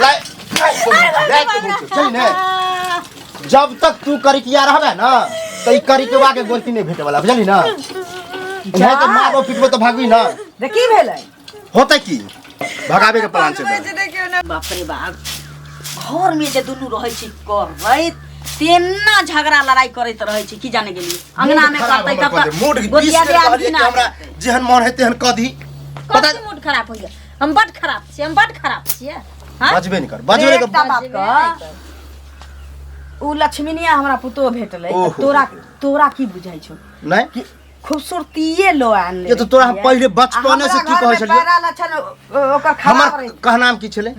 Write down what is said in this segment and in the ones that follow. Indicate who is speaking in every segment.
Speaker 1: लाइ लाइ के बोल छै ने जब तक तू करिकिया रहबे ना त ई करिकवा के गोलकी नहीं भेटे वाला बुझली ना नहीं तो मारबो पिटबो तो भागबी ना
Speaker 2: रे की भेलै
Speaker 1: होते की भगाबे के प्लान छै
Speaker 2: बाप रे बाप घर में जे दुनू रहै छै करैत तेना झगड़ा लड़ाई करैत रहै छै की जाने गेलियै अंगना में करतै तब
Speaker 1: खराब
Speaker 2: तऽ
Speaker 1: मूड बीस
Speaker 2: गोतिया
Speaker 1: बेर
Speaker 2: दियाद
Speaker 1: कहलियै
Speaker 2: भी
Speaker 1: कि
Speaker 2: ना
Speaker 1: हमरा जेहन मन है तेहन कह दी पता
Speaker 3: कथी मूड खराब होइया हम बड खराब छियै हम बड खराब छियै हाँ?
Speaker 1: बजबे नहीं कर बजबे नहीं
Speaker 2: एकटा
Speaker 1: कर
Speaker 2: बात
Speaker 3: बजबे
Speaker 2: कह उ लक्ष्मीनिया हमरा पुतोह भेटलै तऽ
Speaker 1: ओहो।
Speaker 2: तोरा तोरा की बुझाइ छौ
Speaker 1: नहीं
Speaker 2: कि खूबसूरतीये लो आन
Speaker 1: ये तो तोरा हम पहिले बचपने से की कहै छलियै?
Speaker 2: पैरा लक्षण ओकर खराब
Speaker 1: हमर
Speaker 2: रहे
Speaker 1: कहनाम की छलै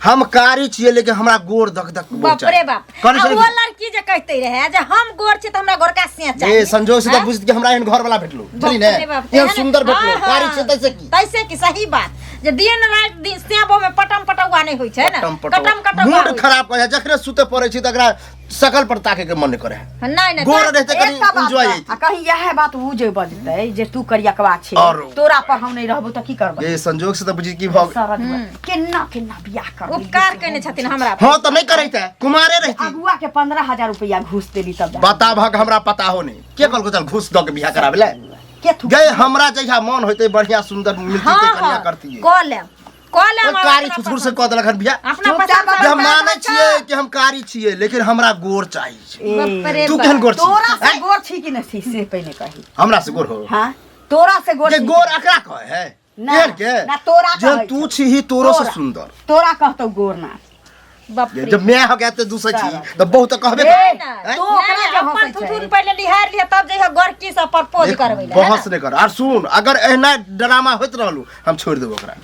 Speaker 1: हम कारी छियै लेकिन हमरा गोर दक दक बोल
Speaker 3: बाप रे बाप
Speaker 1: कहने
Speaker 3: आ
Speaker 1: छलै
Speaker 3: वो लड़की जे कहते रहे जे हम गोर छी त हमरा गोरका से चाही
Speaker 1: ए संजोग से त बुझत कि हमरा एहन घर वाला भेटलो बुझली ने
Speaker 3: बाप रे बाप,
Speaker 1: एहन
Speaker 3: तेहन-
Speaker 1: सुंदर भेटलो
Speaker 3: हाँ, हाँ।
Speaker 1: कारी छियै तैसे की
Speaker 3: तैसे की सही बात जे दिन राति दिन सेबो में पटम पटौआ नहीं होइ छै ने
Speaker 1: कटम
Speaker 3: कटम कटौआ
Speaker 1: मूड
Speaker 3: होइ छै।
Speaker 1: खराब कर जखने सुते पड़े छी तकरा शकल पर ताके के मन नहीं करे है
Speaker 3: नहीं नहीं
Speaker 1: गोर
Speaker 3: तोरा-
Speaker 1: रहते कनी
Speaker 2: एकटा बात
Speaker 1: एंजॉय
Speaker 2: कह, आ कहीं इएह बात उ जे बजतै जे तू करियकवा छै
Speaker 1: और-
Speaker 2: तोरा पर हम नहीं रहबो तऽ की करबै
Speaker 1: ये संजोग से त बुझी की भऽ
Speaker 2: सरद में केना केना बियाह करबै
Speaker 3: उपकार केने छथिन हमरा पर।
Speaker 1: हां त नहीं करैते कुमारे रहती
Speaker 2: अगुआ के 15,000 रुपया घूस देली तब जा
Speaker 1: बता भग हमरा पता हो नहीं के कहलको चल घूस दऽ के बियाह कराबे ले
Speaker 2: के थू
Speaker 1: गए हमरा जहिया मन होते बढ़िया सुंदर मिलती
Speaker 3: हाँ
Speaker 1: ते कन्या
Speaker 3: हाँ
Speaker 1: करती
Speaker 3: कऽ लेब कऽ लेब हम
Speaker 1: कारी
Speaker 3: अपना
Speaker 1: छुछुर से
Speaker 3: पसंद।
Speaker 1: कऽ देलक हन बियाह
Speaker 3: अपना
Speaker 2: चुपचाप
Speaker 3: पसंद
Speaker 1: जे हम
Speaker 3: से
Speaker 1: मानै छियै कि हम कारी छियै लेकिन हमरा गोर चाही छै
Speaker 3: बाप रे
Speaker 1: तू
Speaker 3: बाप।
Speaker 1: केहन गोर छी
Speaker 2: तोरा से
Speaker 1: आँय?
Speaker 2: गोर छी कि नहीं छी से पहिने कही
Speaker 1: हमरा से गोर हो
Speaker 2: हाँ तोरा से गोर
Speaker 1: के
Speaker 2: छी
Speaker 1: गोर एकरा कहै है
Speaker 2: ना,
Speaker 1: एहन के
Speaker 2: ना, तोरा
Speaker 1: जेहन
Speaker 2: कहै
Speaker 1: तू
Speaker 2: छौ।
Speaker 1: छिही तोरो से
Speaker 2: तोरा।
Speaker 1: सुंदर
Speaker 2: तोरा कहतौ गोर ना
Speaker 3: बाप रे
Speaker 1: जब मैं हो गया तो दूसरे छी तो बहुत तो कहबे
Speaker 2: ए,
Speaker 1: कर
Speaker 3: नहीं,
Speaker 2: तू ओकरा
Speaker 3: नहीं,
Speaker 2: जे
Speaker 3: अपन
Speaker 2: हंसै छै।
Speaker 3: थुथुन पहिले निहार लिअ तब जइह गोरकी से प्रपोज करबै लए, है
Speaker 1: बहस
Speaker 3: ना?
Speaker 1: नहीं कर आर सुन अगर एहना ड्रामा होइत रहलू हम छोड़ देब ओकरा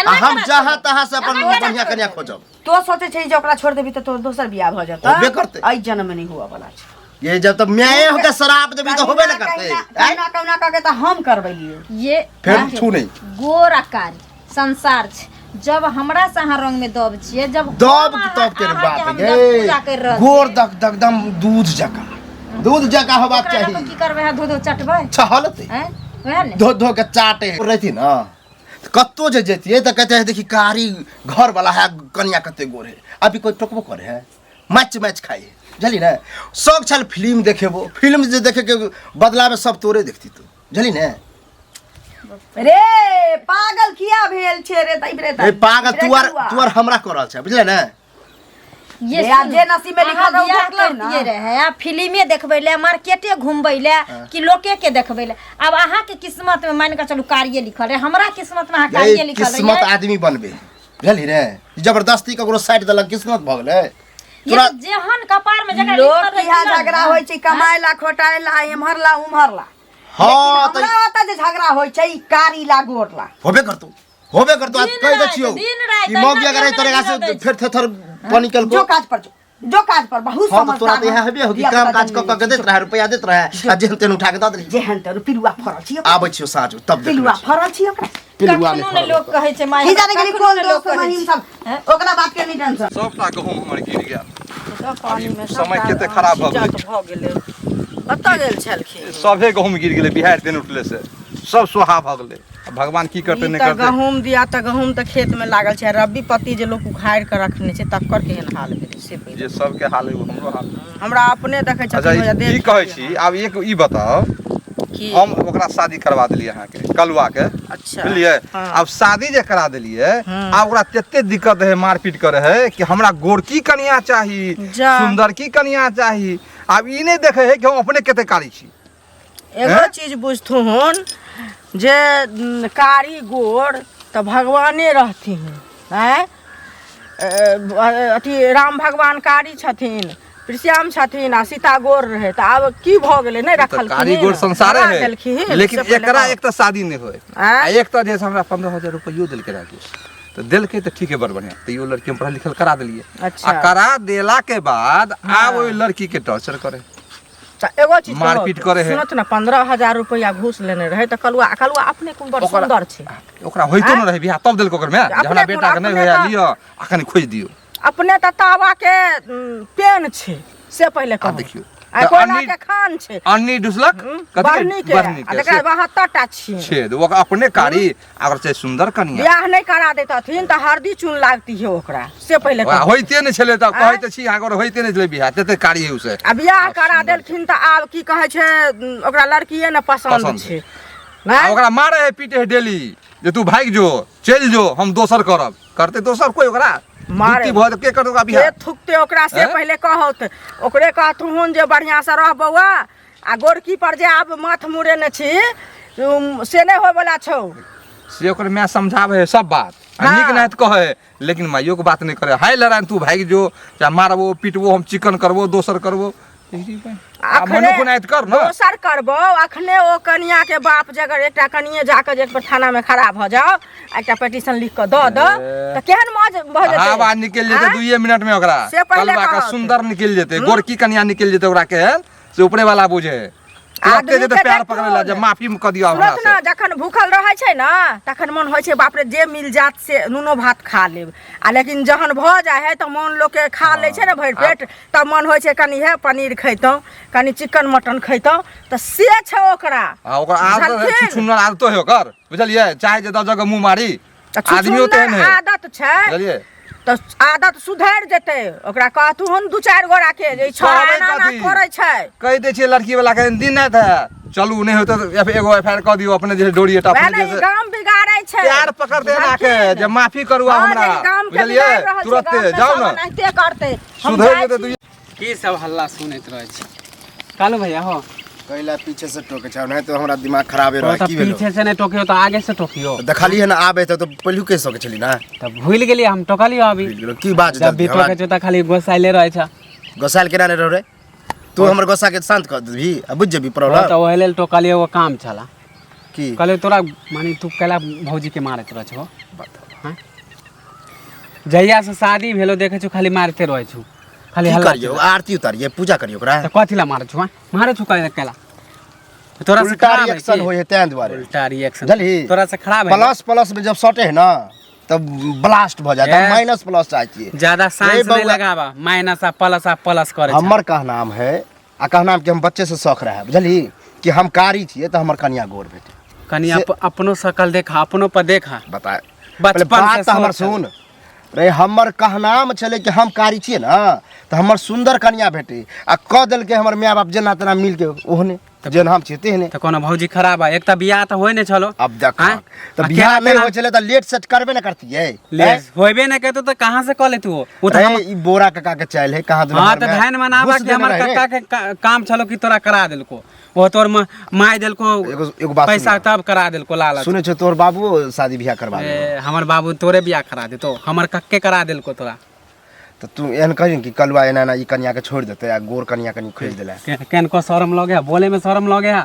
Speaker 3: एना
Speaker 1: आ हम
Speaker 3: केना
Speaker 1: जहाँ
Speaker 3: छोड़बै?
Speaker 1: तहाँ से अपन
Speaker 3: एना केना
Speaker 1: बढ़िया कन्या
Speaker 3: छोड़बै?
Speaker 1: खोजब
Speaker 2: तो सोचे छै जे ओकरा छोड़ देबी तऽ तोर दोसर बियाह भऽ जेतौ
Speaker 1: होबे करतै।
Speaker 2: एहि जन्म में नहीं हुआ वाला छै
Speaker 1: ये जब तक मैं होके शराब देबी तो होबे ना करते
Speaker 2: कहुना
Speaker 1: आँय?
Speaker 2: कहुना कहुना कह के तऽ हम करबैलियै
Speaker 3: ये
Speaker 1: फेर छू नहीं
Speaker 3: गोर आ कारी संसार छै जब हमरा से अहाँ रंग में दब छियै जब हम
Speaker 1: दब
Speaker 3: अहाँ-
Speaker 1: तब के
Speaker 3: अहाँके
Speaker 1: बात
Speaker 3: हम
Speaker 1: गे
Speaker 3: जब पूजा करि रहल
Speaker 1: गोर
Speaker 3: छियै,
Speaker 1: दक दक दम दूध जका दूध जका होबाक
Speaker 3: ओकरा लऽ
Speaker 1: चाही
Speaker 3: कऽ की करबै अहाँ धो धो चटबै
Speaker 1: छहलते
Speaker 3: हैं वएह ने
Speaker 1: धो धो के चाटे रहती ना कत्तो जे जैतियै तऽ कहते है देखी कारी घर वाला है कनिया कते गोर है अभी कोई टोकबो करे है मैच मैच खाई है बुझली ने शौक छल फिल्म देखेबो फिल्म जे देखे के बदला में सब तोरे देखती तू बुझली ने
Speaker 2: रे पागल किया भेल छै रे तै रे
Speaker 1: ए पागल तू आर तू आर हमरा कर रहल छै बुझले ने
Speaker 3: ये
Speaker 2: रे, आब
Speaker 3: सुनू,
Speaker 2: जे नसीब में लिखल
Speaker 3: अहाँ
Speaker 2: रहू
Speaker 3: बियाह
Speaker 2: देखलहुँ ना।
Speaker 3: करतियै रहे आ फिल्मे देखबै ले मार्केटे घुमबै ले कि लोके के देखबै ले आब अहाँके किस्मत में मान कऽ चलू कार्य लिखल रहे हमरा किस्मत में अहाँ कार्य
Speaker 1: ये
Speaker 3: लिखल
Speaker 1: किस्मत
Speaker 3: रहे
Speaker 1: आदमी बनबे बुझली रे जबरदस्ती ककरो साइड देलक किस्मत भऽ गेलै
Speaker 3: ये
Speaker 1: तोरा
Speaker 3: तऽ जेहन कपार में जकरा
Speaker 2: लोक
Speaker 3: लिखल रहै
Speaker 2: इहा
Speaker 3: छै ना,
Speaker 2: झगड़ा होइ छै कमाए ला खोटाए ला एम्हर ला उम्हर ला
Speaker 1: हाँ
Speaker 2: लेकिन
Speaker 1: तऽ
Speaker 2: हमरा ओतऽ जे झगड़ा होइ छै ई कारी ला गोर ला
Speaker 1: होबे करतौ होबे करतौ आज
Speaker 3: दिन
Speaker 1: कहि दै
Speaker 3: राति,
Speaker 1: छियौ
Speaker 3: दिन राति,
Speaker 1: ई मौगी
Speaker 3: अहिना
Speaker 1: अगर एहि
Speaker 3: दिन
Speaker 1: तरीका
Speaker 3: राति
Speaker 1: से
Speaker 3: दै छै।
Speaker 1: फेर थेथर पानी
Speaker 2: जो
Speaker 1: केलको
Speaker 2: काज पर जो जो काज पर बहुत
Speaker 1: हाँ तऽ तोरा
Speaker 2: समझदार
Speaker 1: तऽ इएह हेबे हो कि
Speaker 2: धिया
Speaker 1: काम
Speaker 2: पुता
Speaker 1: काज कऽ कऽ के दैत रहै रुपैआ दैत रहै आ जेहन तेहन उठा के दऽ देली
Speaker 2: जेहन तेहन पिलुआ फरल छी ओकरा।
Speaker 1: आबै छियौ साँझ तब देखबै
Speaker 2: पिलुआ
Speaker 1: छियौ।
Speaker 2: फरल छी ओकरा
Speaker 1: पिलुआ नहि
Speaker 3: कखनो ने
Speaker 1: फरल
Speaker 3: लोक कहै छै माय
Speaker 2: की जाने गेली
Speaker 3: कखनो
Speaker 2: कोन
Speaker 3: ने लोक
Speaker 2: दोस्त
Speaker 3: कहै
Speaker 2: महिम
Speaker 3: छै।
Speaker 2: सब
Speaker 3: हैं?
Speaker 2: ओकरा बात के नहीं टेंशन
Speaker 4: सबटा गहूम हमर गिर गेल
Speaker 5: सब पानी में
Speaker 4: समय कते खराब भऽ गेलै।
Speaker 5: भऽ गेलै कतऽ गेल छलखिन
Speaker 4: सभे गहूम गिर गेलै बिहाड़ि तेन उठले से सब सोहा भऽ गेलै आब भगवान की करतै
Speaker 5: ई
Speaker 4: नहि
Speaker 5: तऽ
Speaker 4: करतै
Speaker 5: गहूम दिया तऽ गहूम तऽ खेत में लागल छै आ रब्बी पत्ती जे लोक उखाड़ि कऽ रखने छै तकर केहन हाल भेलै से पहिले
Speaker 4: जे सबके हाल है ओ हमरो हाल है।
Speaker 5: हमरा अपने देखै
Speaker 4: अच्छा
Speaker 5: छथिन
Speaker 4: ई कहै छी आब एक ई बताउ
Speaker 5: की
Speaker 4: हम ओकरा शादी करवा देलियै अहाँके कलुआ के
Speaker 5: अच्छा
Speaker 4: बुझलियै
Speaker 5: हाँ।
Speaker 4: आब शादी जे करा देलियै
Speaker 5: हम्म।
Speaker 4: आब ओकरा तते दिक्कत है मारपीट करे है कि हमरा गोरकी कनिया चाही
Speaker 5: जा।
Speaker 4: सुंदर की कनिया चाही आब ई नहि देखे है कि हम अपने कते कारी छी
Speaker 5: एगो
Speaker 4: हैं?
Speaker 5: चीज बुझथुन जे कारी गोर तऽ भगवाने रहथिन आँय अथी राम भगवान कारी छथिन श्याम छथिन आ सीता गोर रहै तऽ आब की भऽ गेलै नहि
Speaker 4: तऽ
Speaker 5: रखलखिन
Speaker 4: कारी गोर संसारे
Speaker 5: हरा
Speaker 4: है
Speaker 5: देलखिन
Speaker 4: लेकिन
Speaker 5: से पहिले
Speaker 4: एकरा
Speaker 5: कहू।
Speaker 4: एक तऽ शादी नहि होय आ
Speaker 5: आँय?
Speaker 4: एक तऽ जे से हमरा 15,000 रुपैयो देलकै राकेश तऽ देलकै तऽ ठीक है बड़ बढ़िआँ तैयो लड़की हम पढ़ल लिखल करा देलियै
Speaker 5: अच्छा।
Speaker 4: आ करा देला के बाद आब ओहि लड़की के टॉर्चर करे
Speaker 5: तऽ एगो चीज कहब,
Speaker 4: मारपीट करे है।
Speaker 5: सुनत ने 15,000 रुपैआ घूस लेने रहै तऽ कलुआ कलुआ अपने कोन बड़
Speaker 4: ओकरा-
Speaker 5: सुन्दर छै
Speaker 4: ओकरा होइतो
Speaker 5: आँय?
Speaker 4: न रहै बियाह तब देलकै ओकर माय जे
Speaker 5: अपने
Speaker 4: हमरा बेटा के नहि
Speaker 5: अपने
Speaker 4: होइया
Speaker 5: तऽ-
Speaker 4: लिअ आ कनि खोजि दियौ
Speaker 5: अपने तऽ तावा के पेन छै से पहिले
Speaker 4: आ
Speaker 5: कहू
Speaker 4: देखियौ
Speaker 5: आ
Speaker 4: तऽ
Speaker 5: कोयला
Speaker 4: अन्नी
Speaker 5: के खान छै।
Speaker 4: अन्नी डुसलक कथी के?
Speaker 5: बढ़नी के
Speaker 4: बढ़नी
Speaker 5: आ
Speaker 4: के
Speaker 5: तकरा
Speaker 4: से
Speaker 5: 72 टा छियै।
Speaker 4: छेद ओकर अपने कारी अगर छै सुंदर कनिया।
Speaker 5: बियाह नहि करा देतथिन तऽ हरदी चून लागती है ओकरा से पहिले
Speaker 4: ओकरा
Speaker 5: कहू।
Speaker 4: होइते नहि छलै तऽ
Speaker 5: आँय?
Speaker 4: कहैत तऽ छी अहाँके होइते नहि छलै बियाह तते कारी है उसे।
Speaker 5: आ बियाह करा देलखिन तऽ आब की कहै छै ओकरा लड़किए ने पसन्द
Speaker 4: पसन्द
Speaker 5: छै।
Speaker 4: आ
Speaker 5: नहि
Speaker 4: ओकरा मारे है पीटे है डेली जे तू भागि जो चलि जो हम दोसर करब करते दोसर कोई ओकरा
Speaker 5: मारे।
Speaker 4: जुत्ती भऽ जेतै, के करतै ओकरा
Speaker 5: के
Speaker 4: बियाह
Speaker 5: थुकते ओकरा से
Speaker 4: आँय?
Speaker 5: पहिले कहत ओकरे कहथुन जे बढ़िआँ से रह बौआ आ गोरकी पर जे आब माथ मुड़ेने छी से नहि होयवला छौ।
Speaker 4: से ओकर माय समझाबै है सब बात आ
Speaker 5: हाँ।
Speaker 4: नीक नाहित कहै लेकिन माइयो के बात नहि करे हाय लड़ाई तू भागि जो चाहे मारबो पिटबो हम चिकन करबो दोसर करबो आ
Speaker 5: अखने
Speaker 4: मनुख नाहित कर न
Speaker 5: दोसर करबो अखने ओ कनिया के बाप जगर एकटा कनिये जाके जे एक बेर थाना में खड़ा भऽ जाओ आ एकटा पिटीशन लिख कऽ दऽ दऽ तऽ केहन मौज भऽ जेतै।
Speaker 4: हवा निकलि जेतै
Speaker 5: आँय?
Speaker 4: दुइये मिनट में ओकरा
Speaker 5: से पहिले
Speaker 4: कलवा के
Speaker 5: कहत।
Speaker 4: सुंदर निकलि जेतै गोरकी कनिया निकलि जेतै ओकरा केहन से ऊपरे वाला बुझे तुरते
Speaker 5: आदमी
Speaker 4: जेतै
Speaker 5: के
Speaker 4: पैर
Speaker 5: देखू
Speaker 4: पकड़ै ला जे
Speaker 5: ने।
Speaker 4: माफी कऽ दियौ हमरा
Speaker 5: सुनत ने
Speaker 4: से।
Speaker 5: जखन भूखल रहै छै ने तखन मन होइ छै बाप रे जे मिल जात से नूनो भात खा लेब आ लेकिन जहन भऽ जाइ है तऽ मन लोकके खा लै छै ने भरि पेट तब मन होइ छै कनि हे पनीर खैतहुँ कनि चिकन मटन खैतहुँ तऽ से छै ओकरा।
Speaker 4: आ ओकर आदत है
Speaker 5: बुझलखिन?
Speaker 4: छुछुन्नर आदतो है ओकर बुझलियै चाहे जे दस जगह मुँह मारी
Speaker 5: तऽ
Speaker 4: आदमियो
Speaker 5: छुछुन्नर
Speaker 4: तेहन है
Speaker 5: आदत छै
Speaker 4: बुझलियै
Speaker 5: तऽ आदत सुधरि जेतै ओकरा कहथुन दू चारि गोरा के जे ई छोड़ा
Speaker 4: कहबै
Speaker 5: एना एना
Speaker 4: कथी?
Speaker 5: करै छै।
Speaker 4: कहि दै छियै लड़की वाला के दिन राति है चलू नहि होतै तऽ एगो एफ I R कऽ दियौ अपने जे डोरी
Speaker 5: वएह
Speaker 4: अपने
Speaker 5: ने ई
Speaker 4: जे
Speaker 5: गाम बिगाड़ै छै।
Speaker 4: प्यार पकड़ दे ना के
Speaker 5: बुझलखिन?
Speaker 4: जे माफी करू आब
Speaker 5: हँ,
Speaker 4: हमरा
Speaker 5: जे ई गाम के
Speaker 4: बुझलियै
Speaker 5: बिगाड़ि रहल छै,
Speaker 4: तुरते
Speaker 5: गाममे
Speaker 4: जाउ
Speaker 5: सब
Speaker 4: ने
Speaker 5: एनाहिते करतै। हम
Speaker 4: सुधरि
Speaker 5: जाइ
Speaker 4: जेतै
Speaker 5: छी।
Speaker 4: दुइये
Speaker 6: की सब हल्ला सुनैत रहै छी कालू भैया हो?
Speaker 1: कैला पीछे से टोके छै नहीं तो हमरा दिमाग खराबे रहे।
Speaker 6: तऽ
Speaker 1: की भेलो?
Speaker 6: पीछे से नहि टोकियो तऽ आगे से टोकियो।
Speaker 1: देखलियै हन आबे तऽ पहिलु कहि सकै छली ना।
Speaker 6: तऽ भूलि गेलियै हम टोकलियो अभी।
Speaker 1: भूलि गेलौ की बात
Speaker 6: जब भी
Speaker 1: जल्दी हमरा
Speaker 6: टोकै छौ तऽ खाली गोसाइले रहै छ।
Speaker 1: गोसाइल केना नहि रहो रे तू हमर गोसा के शांत कर देबही आ बुझि जेबही
Speaker 6: ओ
Speaker 1: प्रॉब्लम।
Speaker 6: तऽ ओहि लेल टोकलियो एगो काम छला।
Speaker 1: की?
Speaker 6: कहलियै तोरा माने तू कैला भौजी के मारैत रहै छहो?
Speaker 1: बताउ।
Speaker 6: जहिया से शादी भेलो देखै छौ खाली मारिते रहै छौ खाली
Speaker 1: की
Speaker 6: हल्ला
Speaker 1: करियौ आरती उतारियै पूजा करियौ ओकरा।
Speaker 6: तऽ कथी ला मारै छौ हाँ? मारै छौ कैला कैला तोरा से
Speaker 1: उल्टा
Speaker 6: खराब है
Speaker 1: रिएक्शन
Speaker 6: की?
Speaker 1: होइ है तें दुआरे।
Speaker 6: उल्टा रिएक्शन
Speaker 1: बुझलही?
Speaker 6: तोरा से खराब है
Speaker 1: प्लस प्लस में जब सटे है ना तब ब्लास्ट भऽ जाता
Speaker 6: ए।
Speaker 1: माइनस प्लस चाहै छियै।
Speaker 6: ज्यादा साइंस
Speaker 1: बउआ।
Speaker 6: नहीं लगावा माइनस आ प्लस आ प्लस करे छै।
Speaker 1: हमर कहनाम है आ कहनाम कि हम बच्चे से शौक रहा है बुझलही कि हम कारी छियै तऽ हमर कनिया गोर भेटे।
Speaker 6: कनि अपनो शकल देखा अपनो पर देखा
Speaker 1: बता
Speaker 6: बचपन
Speaker 1: बात
Speaker 6: से
Speaker 1: तऽ हमर
Speaker 6: सोच छलै।
Speaker 1: सुन रे हमर कहनाम छलै कि हम कारी छियै ना तऽ हमर सुंदर कनिया भेटे आ कऽ देलकै हमर माय बाप जेना तेना मिल के ओहने जेना हम छियै तेहने।
Speaker 6: तऽ कोनो भौजी खराब है एक तऽ बियाह तऽ होइ नहि छलो।
Speaker 1: अब देख
Speaker 6: आँय?
Speaker 1: तऽ
Speaker 6: आ
Speaker 1: बियाह
Speaker 6: केना
Speaker 1: नहि
Speaker 6: केना
Speaker 1: होइ छलै तऽ लेट सेट करबे ने करतियै।
Speaker 6: ले होबे नहि करतौ तऽ कहाँ से कऽ लेतू ओ तऽ
Speaker 1: रे ई बोरा काका के चाइल है कहाँ दुना
Speaker 6: हाँ
Speaker 1: हमर
Speaker 6: तऽ
Speaker 1: माय
Speaker 6: धन मनावा
Speaker 1: घुस
Speaker 6: कि
Speaker 1: देने
Speaker 6: हमर
Speaker 1: रहै रे।
Speaker 6: कक्का के काम छलो कि तोरा करा देलको वो तोर माय देलको
Speaker 1: एगो एगो बात
Speaker 6: पैसा
Speaker 1: सुन।
Speaker 6: तब करा देलको लालच।
Speaker 1: सुनै छौ तोहर बाबू शादी बियाह करबा देलको।
Speaker 6: ए, हमर बाबू तोरे बियाह करा देतो हमर कक्के करा देलको तोरा।
Speaker 1: तऽ तू एहन कही कि कलुआ एना एना ई कनिया के छोड़ि देतै आ गोर कनिया कनी खोजि देला।
Speaker 6: केन को शरम लगे है बोले में शरम लगे है।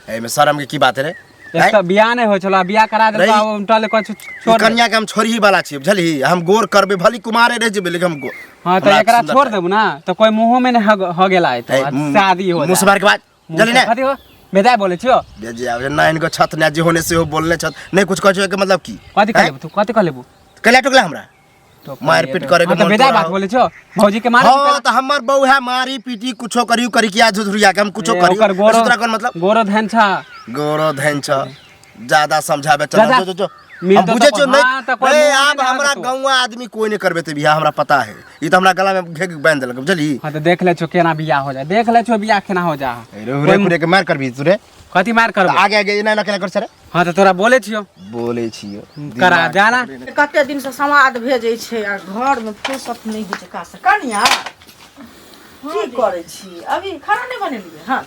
Speaker 1: एहिमे शरम के की बात रे?
Speaker 6: एक तऽ बियाह नहि होइ छलो आ बियाह करा देलको
Speaker 1: रही।
Speaker 6: आ उल्टा ले कछु
Speaker 1: ई
Speaker 6: छोड़ दे।
Speaker 1: कनिया के हम छोड़ही वाला छियै बुझलही हम गोर करबै भली कुमारे रहि जेबै लेकिन हम गोर।
Speaker 6: हाँ तऽ
Speaker 1: हमरा
Speaker 6: एकरा
Speaker 1: सुन्दर
Speaker 6: छोड़
Speaker 1: चाही।
Speaker 6: देबू ना तऽ कोई मुँहो में नहि हो गेला है
Speaker 1: ए,
Speaker 6: तो शादी हो
Speaker 1: मुँह से मार के बात
Speaker 6: मुँह
Speaker 1: बुझलही
Speaker 6: से
Speaker 1: ने?
Speaker 6: कथी हो बेजाय बोलै छियो।
Speaker 1: बेजे आबै ना इनको छत ना जे होने से हो बोलने छत नहीं कुछ कहै छौ एकर मतलब की?
Speaker 6: कथी
Speaker 1: हैं?
Speaker 6: कह लेबू तू कथी कह लेबू?
Speaker 1: कैला टोकला हमरा?
Speaker 6: तो
Speaker 1: मारपीट करे के
Speaker 6: हाँ, तऽ
Speaker 1: मन
Speaker 6: बेजाय
Speaker 1: तोरा
Speaker 6: बात
Speaker 1: हो।
Speaker 6: बोलै छियो भौजी के मारे
Speaker 1: हाँ तऽ हमर बहू है मारी पीटी कुछो करियो करी किया झुझुरिया के हम कुछो करियो।
Speaker 6: ओकर गोरो
Speaker 1: तोरा कोन मतलब?
Speaker 6: गोरो धन छा।
Speaker 1: गोरो धन छ ज्यादा समझाबे चल
Speaker 6: जा, जा।
Speaker 1: जो जो जो।
Speaker 6: मिल
Speaker 1: हम
Speaker 6: तो
Speaker 1: बुझे
Speaker 6: तो
Speaker 1: छियो नहीं
Speaker 6: हाँ, तऽ कोइ
Speaker 1: रे
Speaker 6: मुँह
Speaker 1: आब
Speaker 6: नहि
Speaker 1: हमरा
Speaker 6: हाथतो।
Speaker 1: गौवा आदमी कोई नहीं करबे ते बियाह हमरा पता है ई तऽ हमरा गला में घेक बांध देलक बुझलही।
Speaker 6: हाँ तऽ देख ले छो केना बियाह हो जाए देख ले छो बियाह केना हो जा।
Speaker 1: रे हुरे कुरे के मार करबी तू रे।
Speaker 6: कथी मार करबो?
Speaker 1: आगे आगे एना एना केना कर छै रे?
Speaker 6: हाँ तऽ तोरा बोले छियो।
Speaker 1: बोले छियो।
Speaker 6: करा जाना।
Speaker 5: कते दिन से समाद भेजै छै आ घर में फुर्सत नहि होइ छै काज से। कनिया की करै छी अभी खाना नहि बनेलियै? हाँ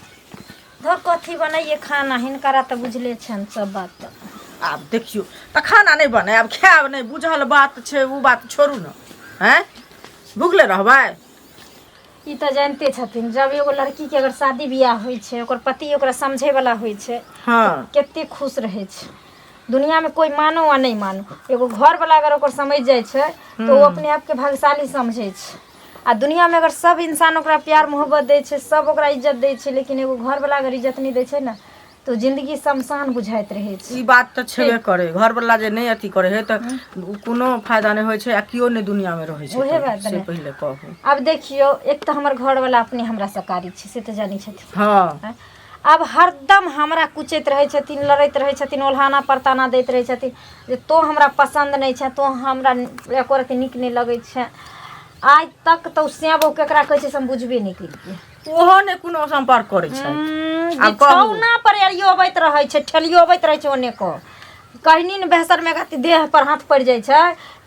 Speaker 3: धर कथी बनैये खाना हिनकरा तऽ बुझले छनि सब बात।
Speaker 5: आब देखियौ तऽ खाना नहि बने आब खायब नहि बुझल बात छै ओ बात छोड़ू ने हैं भुखले रहबै?
Speaker 3: ई तऽ जानते छथिन जब एगो लड़की के अगर शादी बियाह होइ छै ओकर पति ओकरा समझे वाला होइ छै
Speaker 5: हाँ
Speaker 3: कते खुश रहै छै। दुनिया में कोई मानो आ नहीं मानो एगो घर वाला अगर ओकर समझ जाइ छै तऽ ओ अपने आप के भाग्यशाली समझै छै। आ दुनिया में अगर सब इंसान ओकरा प्यार मोहब्बत दै छै सब ओकरा इज्जत दै छै लेकिन एगो घर वाला अगर इज्जत नहीं दै छै ने तऽ जिन्दगी शमशान बुझाइत रहै छै।
Speaker 5: ई बात तऽ छेबे करे, घरवला जे नहि अथी करे है तऽ उ कोनो फायदा नहि होइ छै आ केओ नहि दुनियामे रहै छै।
Speaker 3: उहे बात
Speaker 5: से
Speaker 3: ने।
Speaker 5: पहिले कहू।
Speaker 3: आब देखियौ, एक तऽ हमर घरवला अपने हमरा से कारी छै, से तऽ जानै छथिन।
Speaker 5: हँ।
Speaker 3: आब हरदम हमरा कुचैत रहै छथिन, लड़ैत रहै छथिन, ओल्हाना परताना दैत रहै छथिन जे तोँ हमरा पसन्द नहि छेँ, तोँ हमरा एको रत्ती नीक नहि लगै छेँ। आइ तक तऽ ओ सियाबो केकरा कहै छै से हम बुझबे नहि केलियै।
Speaker 5: ओहो नहि कोनो सम्पर्क करै छै। आब कहू।
Speaker 3: बिछौना पर अरियोबैत रहै छै, ठेलियोबैत रहै छै ओने को। कहनी ने बेहसर में कथी देह पर हाथ पड़ि जाइ छै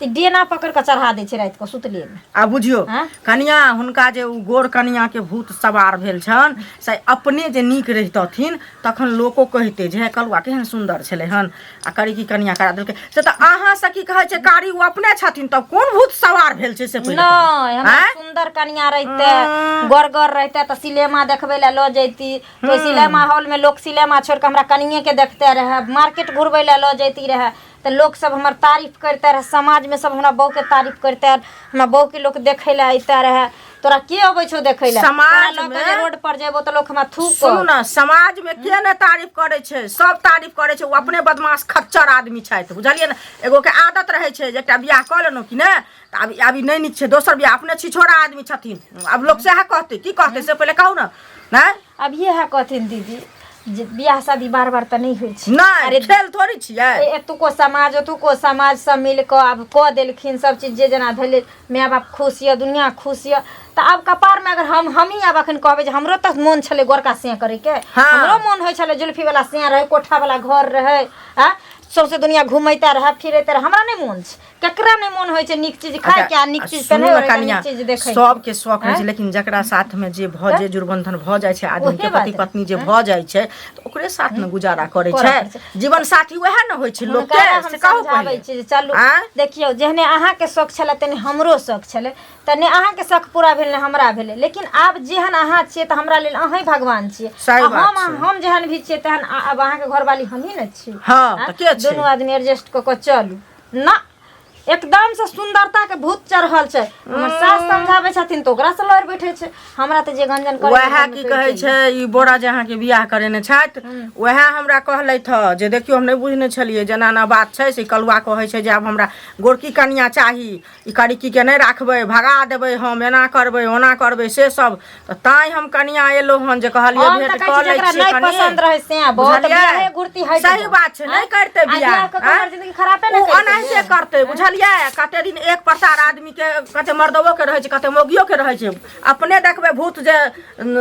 Speaker 3: तऽ डेना पकड़ कऽ चढ़ा दै छै राति कऽ सुतले में।
Speaker 5: आ बुझियौ
Speaker 3: आँय?
Speaker 5: कनिया, हुनका जे उ गोर कनिया के भूत सवार भेल छनि से अपने जे नीक रहितथिन तखन लोको कहिते जे हे कलुआ केहन सुन्दर छलै हन आ करी की कनिया करा देलकै। से तऽ अहाँ से की कहै छै, कारी ओ अपने छथिन तब कोन भूत सवार भेल छै से पहिले कहू।
Speaker 3: नहि, हमरा
Speaker 5: आँय?
Speaker 3: सुन्दर कनिया रहिते, गोरगर रहिते तऽ सिनेमा देखबै लए लऽ जैती, तो सिनेमा हॉल में लोग सिनेमा छोड़ के हमरा कनिए के देखते रहे। मार्केट घुरबै लए लऽ जैती रहे तऽ लोक सब हमर तारीफ करते रहे, समाज में सब हमरा बहू के तारीफ करते, हमरा बहू के लोक देखै लए अइते रहे। तोरा के अबै छौ देखै लए?
Speaker 5: समाज
Speaker 3: तोरा लऽ के
Speaker 5: में-
Speaker 3: जे रोड पर जेबो तऽ लोक हमरा थूक।
Speaker 5: सुनू ने, समाज में के नहि तारीफ करै छै? सब तारीफ करै छै। ओ अपने बदमाश खच्चर आदमी छथि, बुझलियै ने? एगो के आदत रहै छै जे एकटा बियाह कऽ लेलहुँ कि ने तऽ आब आब ई नहि नीक छै, दोसर बियाह। अपने छिछोरा आदमी छथिन। आब लोक सएह कहतै। की कहतै से पहिले कहू ने। नहि,
Speaker 3: अब इएह कहथिन दीदी जे बियाह शादी बार बार तऽ नहि होइ छै।
Speaker 5: नहि।
Speaker 3: अरे
Speaker 5: खेल थोड़ी छियै।
Speaker 3: एतुको समाज ओतुको समाज सब मिल कऽ आब कऽ देलखिन सब चीज, जे जेना भेलै, माय बाप खुश यऽ, दुनिया खुश यऽ, तऽ आब कपारमे अगर हम हमही आब अखन कहबै जे हमरो तऽ मोन छलै गोरका सियाँ करैके।
Speaker 5: हाँ।
Speaker 3: हमरो मोन होइ छलै जुल्फी वाला सियाँ रहै, कोठा वाला घर रहै, आ सौंसे दुनिया घुमैते रहै फिरैते रहै। हमरा नहि मोन छै? केकरा नहि मोन होइ छै नीक चीज खाय के आ नीक चीज
Speaker 5: सुनू
Speaker 3: पहने
Speaker 5: ने
Speaker 3: के,
Speaker 5: कनिया,
Speaker 3: नीक चीज देखै के?
Speaker 5: सबके शौक होइ छै, लेकिन जकरा साथ में जे भऽ जे जुड़बंधन भऽ जाइ छै आदमी के,
Speaker 3: ओहे बात
Speaker 5: पति
Speaker 3: ने।
Speaker 5: पत्नी जे भऽ जाइ छै तऽ ओकरे साथ ने गुजारा करै
Speaker 3: करऽ
Speaker 5: छै।
Speaker 3: पड़ै छै।
Speaker 5: जीवन साथी वएह ने होइ छै लोक
Speaker 3: हुनकरा
Speaker 5: के,
Speaker 3: हम
Speaker 5: से कहू
Speaker 3: समझाबै
Speaker 5: पहिले।
Speaker 3: छी जे चलू।
Speaker 5: आँय?
Speaker 3: देखियौ, जेहने अहाँके शौक छलै तेहने हमरो शौक छलै, तऽ ने अहाँके शौक पूरा भेल ने हमरा भेलै, लेकिन आब जेहन अहाँ छियै तऽ हमरा लेल अहीँ भगवान छियै।
Speaker 5: सही
Speaker 3: आ
Speaker 5: बात
Speaker 3: हम
Speaker 5: छै।
Speaker 3: हम जेहन भी छियै तेहन आब अहाँके घरवाली हमही ने छी।
Speaker 5: हँ,
Speaker 3: आँय?
Speaker 5: तऽ के छै?
Speaker 3: दुनू आदमी एडजस्ट कऽ कऽ चलू ना। एकदम से सुंदरता के भूत चढ़ल छै। हमर सास समझाबै छथिन तऽ ओकरा से लड़ बैठे छै। हमरा तऽ जे गंजन करे
Speaker 5: वएह की कहै छै, ई बोरा जे अहाँके बियाह करेने छथि वएह हमरा कहलथि हँ जे देखियौ, हम नहि बुझने छलियै जेना एना बात छै। से कलुआ कहै छै जे आब हमरा गोरकी कनिया चाही, ई करिकीके नहि राखबै, भगा देबै, हम एना करबै ओना करबै, से सब। तऽ ताँय हम कनिया एलहुँ हन जे कहलियै
Speaker 3: हम
Speaker 5: भेंट
Speaker 3: तऽ
Speaker 5: कऽ
Speaker 3: कहै छी
Speaker 5: लै
Speaker 3: जकरा
Speaker 5: छियै
Speaker 3: नहि
Speaker 5: कनि।
Speaker 3: पसन्द रहै से बहुत
Speaker 5: बुझलियै?
Speaker 3: बियाहे घुरती हटि
Speaker 5: सही
Speaker 3: जाउ।
Speaker 5: बात छै, नहि करतै
Speaker 3: आ
Speaker 5: बियाह।
Speaker 3: बियाह कऽ कऽ
Speaker 5: आँय?
Speaker 3: हमर जिंदगी खरापे ने
Speaker 5: ओ
Speaker 3: करितै।
Speaker 5: ओनाहिते करतै, बुझलियै? कते दिन एक प्रसार आदमी के, कते मर्दवो के रहै छै, कते मौगियो के रहै छै। अपने देखबै भूत जे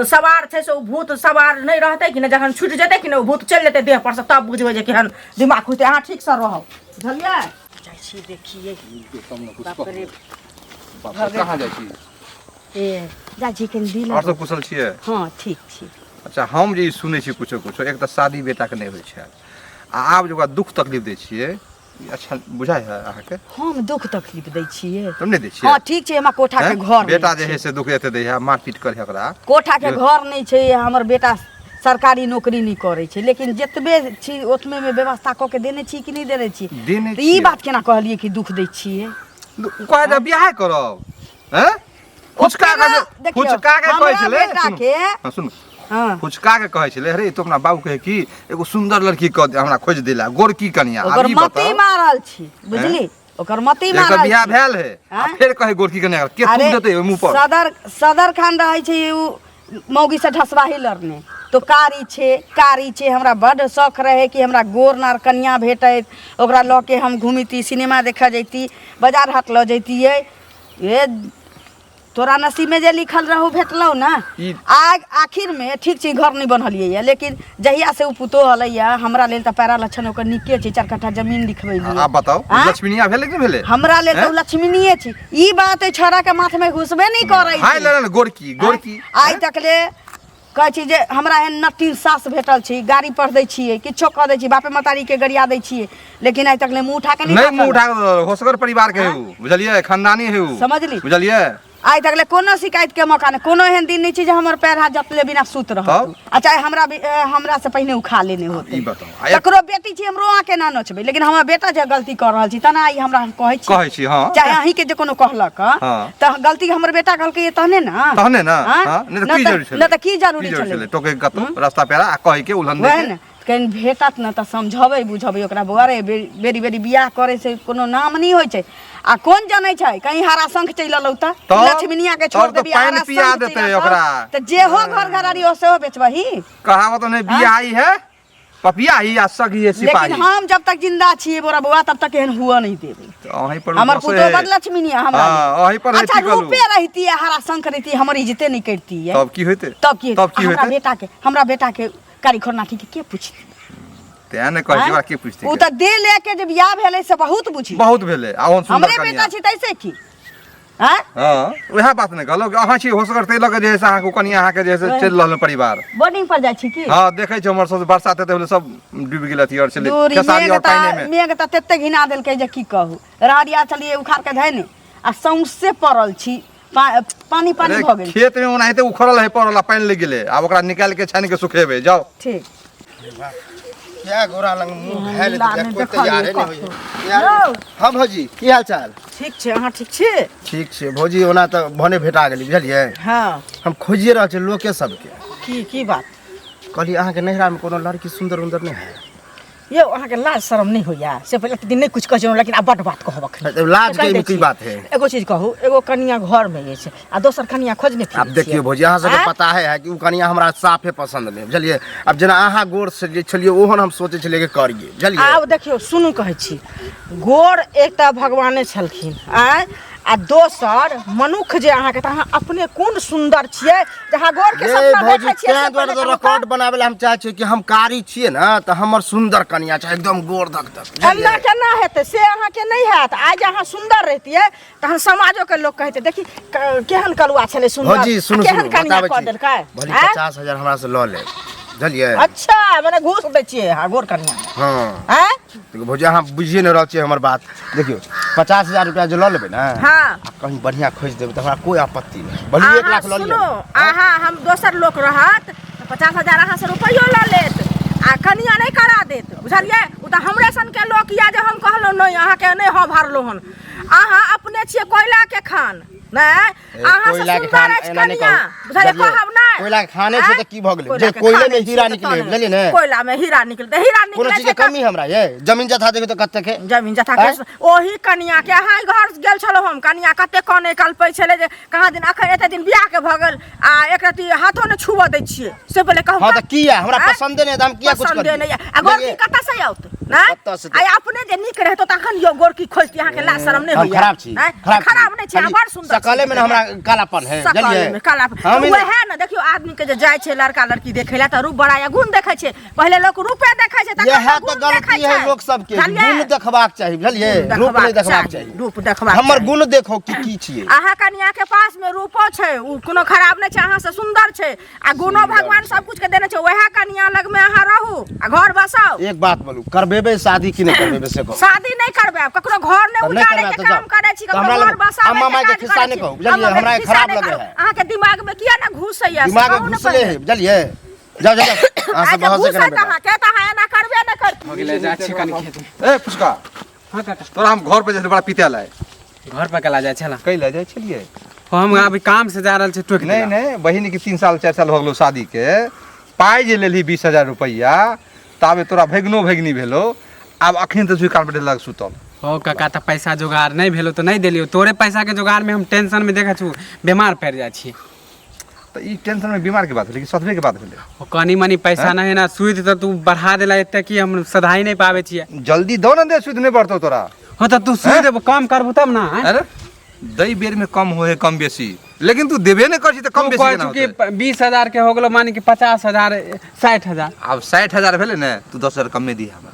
Speaker 5: सवार छै से ओ भूत सवार नहि रहतै कि नहि, जखन छुटि जेतै कि नहि, ओ भूत चलि जेतै देह पर से, तब बुझबै जे केहन दिमाग होतै। अहाँ ठीकसँ रहब, बुझलियै?
Speaker 2: जाइ छी देखिए। बाप रे।
Speaker 4: बाप रे, कहाँ जाइ छी?
Speaker 2: ए जाइ छी कनि दिल।
Speaker 4: आओर सब कुशल छियै?
Speaker 2: हँ, ठीक छी।
Speaker 4: अच्छा, हम जे ई सुनै छी कुछो कुछो, एक तऽ शादी बेटाके नहि होइ छै आ आब जे ओकरा दुख तकलीफ दै छियै, ई अच्छा बुझाइ है अहाँके?
Speaker 2: हम दुख तकलीफ दै छियै?
Speaker 4: तब नहि दै छियै।
Speaker 2: हँ, ठीक छै। हमरा कोठा के
Speaker 4: हैं?
Speaker 2: घर
Speaker 4: बेटा
Speaker 2: नहि
Speaker 4: जे है
Speaker 2: छै।
Speaker 4: से दुख एते दै है, मारपीट करे है ओकरा।
Speaker 2: कोठा के घर नहि छै, हमर बेटा सरकारी नौकरी नहि करै छै, लेकिन जतबे छी ओतबे मे व्यवस्था कऽ के देने छी कि नहि देने छी?
Speaker 4: देने
Speaker 2: तऽ ई
Speaker 4: छियै।
Speaker 2: बात केना कहलियै कि दुख दै छियै?
Speaker 4: कहै तऽ बियाह करब हैं फुचका के।
Speaker 2: देखियौ,
Speaker 4: फुचका के कहै
Speaker 2: हमरा
Speaker 4: छलै।
Speaker 2: बेटा
Speaker 4: सुनू,
Speaker 2: के-
Speaker 4: हँ, सुनू।
Speaker 2: हँ।
Speaker 4: फुचका के कहै छलै, अरे तो अपना बाबू कहे कि एगो सुंदर लड़की कह दे, हमरा खोज देला गोरकी कनिया। आब
Speaker 2: ओकर
Speaker 4: ई
Speaker 2: मति
Speaker 4: बताउ,
Speaker 2: मारल छी, बुझली? ओकर मति
Speaker 4: एक तऽ
Speaker 2: मारल
Speaker 4: बियाह
Speaker 2: छी।
Speaker 4: भेल है आ
Speaker 2: आँय?
Speaker 4: फेर कहे गोरकी कनिया के
Speaker 2: अरे
Speaker 4: थूक देतै ओहि मुंह पर।
Speaker 2: सदर सदर खान रहै छै उ मौगी से ढसबाही लड़ने तो कारी छै, कारी छै। हमरा बड्ड शौक रहै कि हमरा गोर नार कनिया भेटैत, ओकरा लऽ के हम घुमिती, सिनेमा देखऽ जैती, बाजार हाट लऽ जैतियै। ए तोरा नसीबमे जे लिखल रहौ भेटलौ ने। आ आखिरमे ठीक छै, घर नहि बनलियै यऽ, लेकिन जहिया से ओ पुतोह हलैया हमरा लेल तऽ पैरा लक्षण ओकर नीके छै। 4 कट्ठा जमीन लिखबेलियै।
Speaker 4: आब बताउ।
Speaker 2: आँय?
Speaker 4: लक्ष्मीनिया भेलै कि नहि भेलै?
Speaker 2: हमरा लेल तऽ ओ
Speaker 4: हैं?
Speaker 2: लक्ष्मीनिये छै। ई बात एहि छौड़ाके माथमे घुसबे नहि करै
Speaker 4: हाय
Speaker 2: छै।
Speaker 4: लड़न गोरकी गोरकी।
Speaker 2: आइ तक ले कहै छी जे हमरा एहन नटीन सास भेटल छी, गाड़ी पर दै छियै, किछो कऽ दै छी, बापे महतारीके गरिया दै छियै, लेकिन आइ तक ले मुँह उठा के
Speaker 4: नहि मुँह उठा कऽ होसगर परिवार के है उ, बुझलियै? खानदानी है उ।
Speaker 2: समझली?
Speaker 4: बुझलियै?
Speaker 2: आइ तक ले कोनो शिकायत के मौका नहि, कोनो एहन दिन नहि छै जे हमर पैर हाथ जतले बिना सुत रहत।
Speaker 4: तब?
Speaker 2: आ चाहे हमरा हमरा से पहिने उखा लेने होते।
Speaker 4: ई बताउ आ एक-
Speaker 2: ककरो बेटी छी, हमरो अहाँ केना नोचबै? लेकिन हमर बेटा जे गलती कऽ रहल छी तना ई हमरा कहै छी।
Speaker 4: कहै छी, हँ।
Speaker 2: चाहे अहीं के जे कोनो कहलक
Speaker 4: हँ।
Speaker 2: तऽ गलती हमर बेटा कहलकै तहने ने।
Speaker 4: तहने ने।
Speaker 2: आँय?
Speaker 4: हँ, नहि तऽ की
Speaker 2: तऽ
Speaker 4: जरूरी छलै?
Speaker 2: नहि तऽ की जरूरी छलै
Speaker 4: टोके कतौ रास्ता पेरा आ कहै के उलहन
Speaker 2: वएह
Speaker 4: दै
Speaker 2: ने। कनि भेटत ने तऽ समझबै बुझबै ओकरा बौआ रे, बेरी बेरी बियाह करै से कोनो नाम नहि होइ छै। आ कोन जनै छै कहीं हरा शंख चलि एलौ तऽ
Speaker 4: तब?
Speaker 2: लक्ष्मीनिया के छोड़
Speaker 4: तब तऽ
Speaker 2: देबी,
Speaker 4: पानि
Speaker 2: हरा
Speaker 4: पिया
Speaker 2: शंख चलि
Speaker 4: देतै
Speaker 2: एलौ
Speaker 4: ओकरा।
Speaker 2: तऽ जेहो घर घरारी ओ सेहो बेचबही।
Speaker 4: कहावत नहीं, बियाह ही है पपिया ही आ सगी है सिपाही।
Speaker 2: लेकिन हम जब तक जिंदा छियै बोरा बौआ तब तक एहन हुआ नहीं देबै।
Speaker 4: तऽ अहीं पर
Speaker 2: हमर
Speaker 4: बसै
Speaker 2: पुतोह
Speaker 4: है।
Speaker 2: बड लक्ष्मीनिया हमरा
Speaker 4: हाँ,
Speaker 2: लेल।
Speaker 4: अहीं पर है
Speaker 2: अच्छा
Speaker 4: टिकल उ।
Speaker 2: रूपे रहती है, हरा शंख रहती, हमर इज्जते नहीं करती है।
Speaker 4: तब की होइते?
Speaker 2: तब की
Speaker 4: तब की
Speaker 2: हमरा
Speaker 4: होइते?
Speaker 2: बेटा के, हमरा बेटा के कारी खोरनाठी के के पूछती?
Speaker 4: तें ने कहै छी ओकरा के पूछते?
Speaker 2: उ तऽ दे लेके जे बियाह भेलै से बहुत बुझी।
Speaker 4: बहुत भेलै आ ओहन सुन्दर
Speaker 2: हमरे
Speaker 4: कनिया।
Speaker 2: बेटा छी तैसे की? आँय?
Speaker 4: हाँ, उएह बात ने कहलहुँ कि अहाँ छी होशगर ताहि लऽ कऽ जे है से अहाँके कनिया अहाँके जे है से चलि रहल परिवार।
Speaker 2: बोर्डिंग पर जाइ छी की?
Speaker 4: हाँ, देखै छी हमर सब बरसात हेतै बोले सब डूबि गेल अथी आओर छलै
Speaker 2: दूरी
Speaker 4: खेसारी
Speaker 2: मेघ
Speaker 4: आओर पानिमे।
Speaker 2: तऽ मेघ तऽ तते घिना देलकै जे की कहू। रहरिया छलियै उखाड़ के धयने आ सौंसे पड़ल छी, पानी पानी
Speaker 4: अरे,
Speaker 2: भऽ गेल।
Speaker 4: खेत में ओनाहिते उखड़ल है पड़ल आ पानि लागि गेलै, आब ओकरा निकालि के छानि के सुखेबै जाउ।
Speaker 2: ठीक।
Speaker 1: क्या गोरा लंग मुंह घायल
Speaker 5: ला
Speaker 1: हेतै,
Speaker 5: नहि
Speaker 1: कोई
Speaker 5: देखलियै
Speaker 1: तैयारे नहि होइए।
Speaker 5: कतौ।
Speaker 1: यार, हाँ भौजी, की हाल चाल?
Speaker 5: ठीक छै, अहाँ ठीक छी?
Speaker 1: ठीक छै भौजी, ओना तऽ भने भेटा गेली बुझलियै।
Speaker 5: हाँ।
Speaker 1: हम खोजिए रहल छी लोके सबके।
Speaker 5: की की बात?
Speaker 1: कहलियै अहाँके नैहरामे कोनो लड़की सुन्दर उन्दर नहि है?
Speaker 5: यौ अहाँके लाज शरम नहि होइया? से पहिले एते दिन नहि किछु कहै छलहुँ, लेकिन आब बड्ड बात कहब अखन।
Speaker 1: अरे, लाज के
Speaker 5: कहि दै
Speaker 1: एहिमे की
Speaker 5: छी।
Speaker 1: बात है?
Speaker 5: एगो चीज कहू, एगो कनिया घरमे अछि आ दोसर कनिया खोजने फिरै
Speaker 1: आब देखियौ
Speaker 5: छियै।
Speaker 1: भौजी, अहाँ सबके
Speaker 5: आँय?
Speaker 1: पता है कि ओ कनिया हमरा साफे पसंद नहि बुझलियै। आब जेना अहाँ गोर से जे छलियै ओहन हम सोचै छलियै कि करियै बुझलियै।
Speaker 5: आब देखियौ सुनू कहै छी, गोर एक तऽ भगवाने छलखिन आँय, आ दोसर मनुख जे अहाँके, तऽ अहाँ अपने कोन सुन्दर छियै जे अहाँ गोर के
Speaker 1: ये
Speaker 5: सपना
Speaker 1: भौजी,
Speaker 5: देखै छियै
Speaker 1: तें
Speaker 5: से
Speaker 1: दुआरे
Speaker 5: पहिले
Speaker 1: तऽ
Speaker 5: कहू तऽ।
Speaker 1: रिकॉर्ड बनाबै लए हम चाहै छियै कि हम कारी छियै ने तऽ हमर सुन्दर कनिया छै एकदम गोर धक धक बुझलियै?
Speaker 5: एना केना हेतै? से अहाँके नहि हैत। आइ जे अहाँ सुन्दर रहितियै तहन समाजो के लोक कहते देखी केहन कलुआ छलै सुन्दर,
Speaker 1: भौजी सुनू
Speaker 5: आ केहन
Speaker 1: सुनू
Speaker 5: कनिया
Speaker 1: बताबै
Speaker 5: कऽ
Speaker 1: छी
Speaker 5: देलकै।
Speaker 1: भली
Speaker 5: आँय?
Speaker 1: 50,000 हमरा से लऽ लेब बुझलियै।
Speaker 5: अच्छा मने घूस दै छियै अहाँ गोर कनिया?
Speaker 1: हाँ।
Speaker 5: आँय?
Speaker 1: देखियौ भौजी, अहाँ बुझिए नहि रहल छियै हमर बात। देखियौ 50,000 रुपया जे लऽ लेबै ने,
Speaker 5: हाँ।
Speaker 1: आ कहीं बढ़िया खोजि देबै तऽ हमरा कोई आपत्ति नहि, भली 1
Speaker 5: अहाँ
Speaker 1: लाख लऽ लिअ।
Speaker 5: सुनू, अहाँ हम दोसर लोक रहत तऽ 50,000 अहाँ से रुपैयो लऽ लेत आ कनिया नहि करा देत बुझलियै। ओ तऽ हमरे सनके लोक यऽ जे हम कहलहुँ नहि अहाँके नहि हँ भरलहुँ हन। अहाँ अपने छियै कोयला के खान नहि?
Speaker 1: ए,
Speaker 5: अहाँ से
Speaker 1: कोयला के
Speaker 5: सुन्दर
Speaker 1: खान
Speaker 5: अछि
Speaker 1: एना नहि
Speaker 5: कनिया
Speaker 1: कहू।
Speaker 5: बुझलियै?
Speaker 1: बुझलियै?
Speaker 5: कहब नहि।
Speaker 1: कोयला के खाने छै
Speaker 5: आँय?
Speaker 1: तऽ की भऽ गेलै?
Speaker 5: कोयला
Speaker 1: जे
Speaker 5: के
Speaker 1: कोयले
Speaker 5: खाने
Speaker 1: में हीरा
Speaker 5: छियै तऽ
Speaker 1: निकले,
Speaker 5: तहन
Speaker 1: बुझलियै ने?
Speaker 5: कोयला में हीरा निकलतै, हीरा
Speaker 1: कोनो
Speaker 5: निकलै
Speaker 1: चीज के
Speaker 5: छै तऽ
Speaker 1: कमी हमरा ये? जमीन जथा देखियौ तऽ कतेक है?
Speaker 5: जमीन जथा के
Speaker 1: आँय?
Speaker 5: ओही कनिया के अहाँ घर गेल छलहुँ हम, कनिया कते कने कलपै छलै जे कहाँ दिन अखन एते दिन बियाह के भऽ गेल आ एक रति हाथो नहि छुबऽ दै छियै, से पहिले कहू
Speaker 1: हाँ
Speaker 5: तऽ।
Speaker 1: तऽ किया हमरा
Speaker 5: आँय?
Speaker 1: पसंदे नहि है तऽ हम किया कुछ
Speaker 5: पसंदे
Speaker 1: करियै?
Speaker 5: नहि यऽ। आ गोरकी
Speaker 1: बुझलियै?
Speaker 5: कतऽ से औत? नहि?
Speaker 1: कतऽ से
Speaker 5: आ अपने जे नीक रहतो तखन यौ गोरकी खोजती, अहाँके लाज शरम नहि
Speaker 1: हम
Speaker 5: होइया?
Speaker 1: खराब छी,
Speaker 5: आँय?
Speaker 1: खराब छी।
Speaker 5: खराब नहि छी, अहाँ
Speaker 1: खाली
Speaker 5: बड़ सुन्दर छी।
Speaker 1: सकले में ने हमरा कालापन है,
Speaker 5: सकल
Speaker 1: बुझलियै?
Speaker 5: में कालापन।
Speaker 1: हम ही
Speaker 5: वएह ने देखियौ आदमी के जे जाइ छै लड़का लड़की देखै लए तऽ रूप बड़ा या गुण देखै छै, पहिले लोक रूपे देखै छै तखन
Speaker 1: इएह
Speaker 5: ने
Speaker 1: तऽ
Speaker 5: गुण
Speaker 1: गलती
Speaker 5: देखै
Speaker 1: है
Speaker 5: छै।
Speaker 1: लोक सबके,
Speaker 5: बुझलियै?
Speaker 1: गुण देखबाक चाही बुझलियै,
Speaker 5: गुण
Speaker 1: रूप नहि
Speaker 5: देखबाक
Speaker 1: देखबाक
Speaker 5: चाही,
Speaker 1: चाही।
Speaker 5: रूप देखबाक
Speaker 1: हमर
Speaker 5: चाही।
Speaker 1: गुण देखो कि की छियै।
Speaker 5: अहाँ कनिया के पास में रूपो छै, उ कोनो खराब नहि छै, अहाँ से सुन्दर छै आ गुणो भगवान सब कुछ के देने छै, वएह कनिया लग में अहाँ रहू आ घर बसाउ।
Speaker 1: एक बात बोलू, करबेबै शादी कि नहि करबेबै से कहू?
Speaker 5: शादी नहि करबै, ककरो घर नहि
Speaker 1: तऽ नहि
Speaker 5: उजाड़े
Speaker 1: करबै
Speaker 5: के
Speaker 1: तऽ
Speaker 5: काम
Speaker 1: जाउ।
Speaker 5: करै छी,
Speaker 1: तऽ
Speaker 5: ककरो
Speaker 1: हमरा
Speaker 5: घर
Speaker 1: लग
Speaker 5: बसाबै
Speaker 1: अम्मा
Speaker 5: के
Speaker 1: माय के
Speaker 5: काज
Speaker 1: खिस्सा
Speaker 5: करै
Speaker 1: नहि
Speaker 5: छी।
Speaker 1: कहू, बुझलियै?
Speaker 5: अम्मा
Speaker 1: हमरा
Speaker 5: माय के
Speaker 1: खराब
Speaker 5: खिस्सा नहि
Speaker 1: लगै
Speaker 5: कहू।
Speaker 1: है।
Speaker 5: अहाँके दिमाग में किया ने घुसैया से
Speaker 1: दिमाग
Speaker 5: कहू ने
Speaker 1: घुसले
Speaker 5: पहिले।
Speaker 1: है बुझलियै। जाउ जाउ जाउ, अहाँ
Speaker 5: आइ
Speaker 1: से
Speaker 5: जे
Speaker 1: बहसे
Speaker 5: घुसत
Speaker 1: केना बेटा।
Speaker 5: अहाँके तऽ अहाँ एना करबे नहि करती।
Speaker 6: हो गेलै, जाइ छी कनि खेत में।
Speaker 4: ए फुसका,
Speaker 6: हाँ काका।
Speaker 4: तोरा हम घर पे जाइ बड़ा पीते लाए।
Speaker 6: घर पर कला जाइ छला?
Speaker 4: कै लए जाइ छलियै?
Speaker 6: हम अभी काम से जा रहल छी टोकि
Speaker 4: नहीं
Speaker 6: देला।
Speaker 4: नहीं, बहिन के 3 साल 4 साल हो गेलो शादी के, पाइ जे लेलही 20,000 रुपैआ, ताबे तोरा भगिनो भगिनी भेलो, आब अखन तऽ कान पर लग सुतल।
Speaker 6: हो काका, तऽ पैसा जोगाड़ नहि भेलो तऽ नहि देलियो, तोरे पैसा के जोगाड़ में हम टेंशन में देखै छु बीमार पड़ि जाइ छी।
Speaker 4: तऽ ई टेंशन में बीमार के बात भेलै कि सधबे के बात भेलै?
Speaker 6: ओ कनी मनी पैसा नहि है ना, सूद तऽ तू बढ़ा देला एते कि हम सधाई नहीं पाबै छियै।
Speaker 4: जल्दी दो ना दे, सूद नहीं बढ़तो तोरा।
Speaker 6: हो तऽ तू सूद कम करबू तब ना, आँय?
Speaker 4: अरे दै बेर में कम होए कम बेसी, लेकिन तू देबे नहीं कर छी तऽ कम
Speaker 6: तू
Speaker 4: बेसी
Speaker 6: कहै
Speaker 4: केना
Speaker 6: छु कि
Speaker 4: होतै?
Speaker 6: 20,000 के हो गेलो, माने कि 50,000 60,000।
Speaker 4: आब 60,000 भेलै ने, तू 10,000 कमे दी हमरा।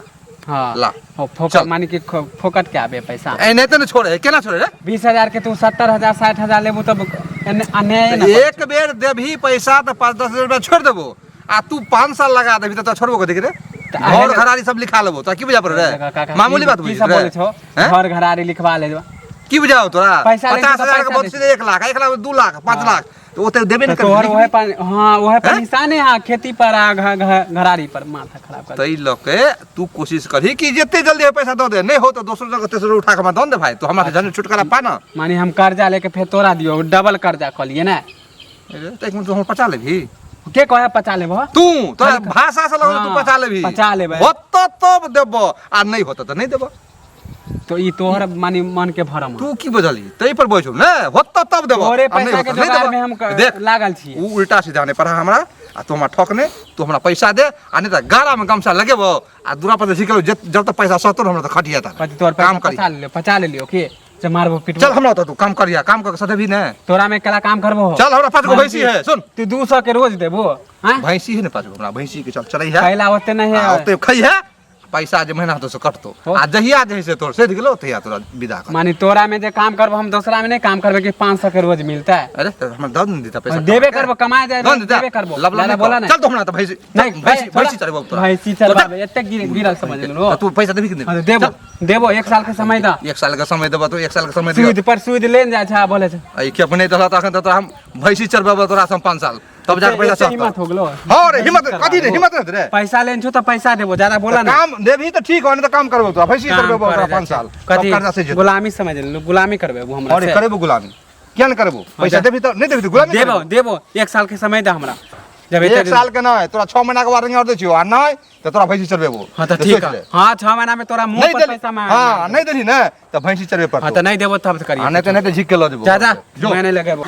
Speaker 6: हाँ।
Speaker 4: ला।
Speaker 6: हो, फोकट
Speaker 4: चल।
Speaker 6: माने कि फोकट के आबे पैसा।
Speaker 4: एनाहिते ने छोड़े, केना छोड़े रे?
Speaker 6: 20,000 के तू 70,000 60,000 लेबू तब अन्याय ने।
Speaker 4: एक बेर देबही पैसा तऽ 5-10 हजार रुपया छोड़ि देबो, आ तू 5 साल लगा देबही तऽ तोरा छोड़बो कथी के रे?
Speaker 6: तऽ
Speaker 4: घर
Speaker 6: अहे-
Speaker 4: घरारी सब लिखा लेबो, तोरा की बुझा पड़े रे?
Speaker 6: काका,
Speaker 4: मामूली बात
Speaker 6: की
Speaker 4: बुझी
Speaker 6: सब
Speaker 4: रे?
Speaker 6: बोलै छो?
Speaker 4: हैं?
Speaker 6: घर घरारी लिखवा ले।
Speaker 4: की बुझाओ तोरा?
Speaker 6: पैसा लै छै
Speaker 4: पचास
Speaker 6: तऽ
Speaker 4: हजार के
Speaker 6: पैसा
Speaker 4: बहुत
Speaker 6: दै
Speaker 4: सीधे 1 लाख, 1 लाख 2 लाख 5
Speaker 6: हाँ।
Speaker 4: लाख तऽ ओते देबे
Speaker 6: तऽ
Speaker 4: नहि
Speaker 6: तोहर
Speaker 4: करबही।
Speaker 6: ओहे पर, हाँ ओहे पर
Speaker 4: हैं?
Speaker 6: निशाने है, खेती पर आ घरारी पर माथा खराब कर।
Speaker 4: तै लऽ के तू कोशिश करही कि जते जल्दी हो पैसा दऽ दे, नहीं हो तऽ दोसर जगह तेसर उठा के हमरा दऽ ने दे भाई, तू हमरा से झंझट छुटकारा पा ना।
Speaker 6: माने हम कर्जा लेके फेर तोरा दियो, डबल कर्जा कऽ लिए ने।
Speaker 4: अरे, तऽ एक मिनट, तू हमर पचा लेबही?
Speaker 6: के कहे पचा लेबो
Speaker 4: तू तोरा भाषा से लगल तू
Speaker 6: हाँ,
Speaker 4: पचा लेबही
Speaker 6: पचा लेबै।
Speaker 4: होतो तब देबो आ नहीं होतो त नहीं देबो
Speaker 6: तो ई तोहर माने मन के भरम
Speaker 4: तू की बुझली तै पर बैठो ने होतो तब देबो
Speaker 6: तोहरे
Speaker 4: आ नहीं
Speaker 6: पैसा के
Speaker 4: होतो नहीं
Speaker 6: जोगाड़
Speaker 4: देबो।
Speaker 6: में हम
Speaker 4: देख
Speaker 6: लागल छी
Speaker 4: ऊ उल्टा सीधा नहीं पढ़ा हमरा आ तू हमरा ठकने तू हमरा पैसा दे आ नहीं त गारा में गमछा लगेबो आ दूरा पर सिखलो जब तक पैसा सतो हमरा त खटिया ता
Speaker 6: कथी तोहर
Speaker 4: काम
Speaker 6: पैसा
Speaker 4: करी
Speaker 6: पचा लेलियो पचा लेलियो के जे मारबो पिटबो
Speaker 4: चल हमरा त तू काम करिया काम करके सदेबी ने
Speaker 6: तोरा में कला काम करबो
Speaker 4: चल हमरा पाँच गो भैंसी है सुन
Speaker 6: तू 200 के रोज देबो हैं
Speaker 4: भैंसी है ने पाँच गो हमरा भैंसी के चल चलै है
Speaker 6: पहला ओते नहीं
Speaker 4: आ
Speaker 6: है
Speaker 4: ओते खै है पैसा जे महीना तो से कटतो
Speaker 6: हो।
Speaker 4: आ जहिया जे से तोर सधि गेलो तहिया तोरा विदा कर
Speaker 6: माने तोरा में जे काम करबो हम दोसरा में नहीं काम करबे कि 500 के रोज मिलता है
Speaker 4: अरे त हमरा दऽ ने देता पैसा
Speaker 6: देबे करबो कमाए जाए
Speaker 4: दऽ ने देता
Speaker 6: देबे करबो
Speaker 4: लबला
Speaker 6: ज्यादा
Speaker 4: नहीं
Speaker 6: बोला
Speaker 4: कर।
Speaker 6: नहीं
Speaker 4: चल तो हमरा त भैंसी
Speaker 6: नहीं
Speaker 4: भैंसी भैंसी चढ़बो तोरा
Speaker 6: भैंसी चलबाबे एते गिरल समझ लो
Speaker 4: त तू पैसा देबी कि नहीं
Speaker 6: हाँ, तो देबो देबो एक साल के समय दा
Speaker 4: एक साल के समय देबो तो एक साल के समय दियो
Speaker 6: सूद पर सूद लेन जाइ छै बोले छै
Speaker 4: आ ई खेप नहि देलह त अखन त तोरा हम भैंसी चढ़बेबो तोरा से हम 5 साल तब जाके पैसा
Speaker 6: एते हिम्मत
Speaker 4: सस्ता
Speaker 6: हो गेलो
Speaker 4: हाँ रे हिम्मत कथी रे हिम्मत नहीं रे
Speaker 6: पैसा लेन छौ त पैसा देबो ज्यादा बोला ना
Speaker 4: काम देबही त ठीक हो नहीं त काम करबो तोरा भैंसी
Speaker 6: काम
Speaker 4: चढ़बेबो
Speaker 6: करे
Speaker 4: तोरा
Speaker 6: जाइ
Speaker 4: 5
Speaker 6: छै।
Speaker 4: साल तब
Speaker 6: कथी
Speaker 4: कर्जा से जेतौ
Speaker 6: गुलामी समझ लेलु गुलामी करबे वो हमरा
Speaker 4: अरे
Speaker 6: से।
Speaker 4: करेबो गुलामी किया नहीं करेबो पैसा
Speaker 6: जा।
Speaker 4: देबही त नहीं देबही त गुलामी
Speaker 6: देबो
Speaker 4: करबो।
Speaker 6: देबो एक साल के समय दे हमरा जब एते
Speaker 4: एक साल के नहीं तोरा 6 महीना के बाद और दै छियो आ नहीं त तोरा भैंसी चढ़बेबो
Speaker 6: हाँ त ठीक है हाँ 6 महीना में तोरा मुंह
Speaker 4: नहीं
Speaker 6: पर
Speaker 4: देली
Speaker 6: पैसा मांग
Speaker 4: हाँ नहीं देली ने त भैंसी चढ़बे
Speaker 6: हाँ
Speaker 4: पड़तो
Speaker 6: त नहीं देबो तब त करियो
Speaker 4: आ नहीं त नहीं त झिक के ल जेबो
Speaker 6: जा जा
Speaker 4: जो
Speaker 6: मैं नहीं लगेबो